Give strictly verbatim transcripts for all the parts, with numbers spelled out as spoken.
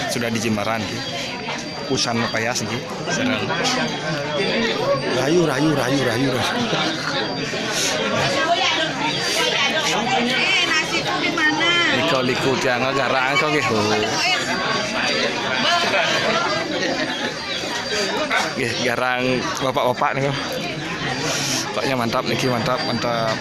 Sudah di Jimbaran, ki. Usan payas, ki. Sedang. Rayu, rayu, rayu, rayu, rayu. Iko liku tiang garang ko, ki. Nggih, garang bapak-bapak niku. Pokoknya mantap niki, mantap, mantap.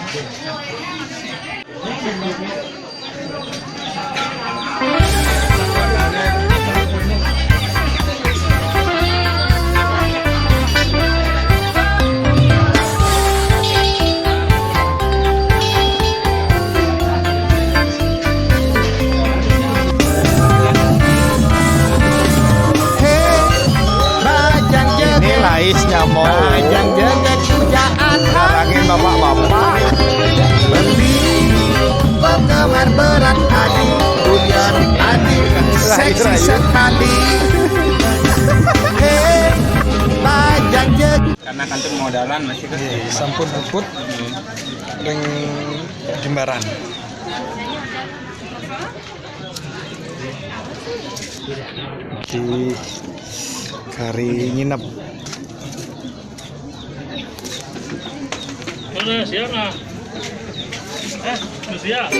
Ini laisnya mau. Bajang jeget pujaan. Karangin bapak-bapak. Beli penggemar berat Adi, buyar Adi, seksi sekali. Hei, bajang jeget. Karena kantun modalan masih kecil. Sampun puput ring Jimbaran. Di kari nginep. Mana siang ah? Eh, siang.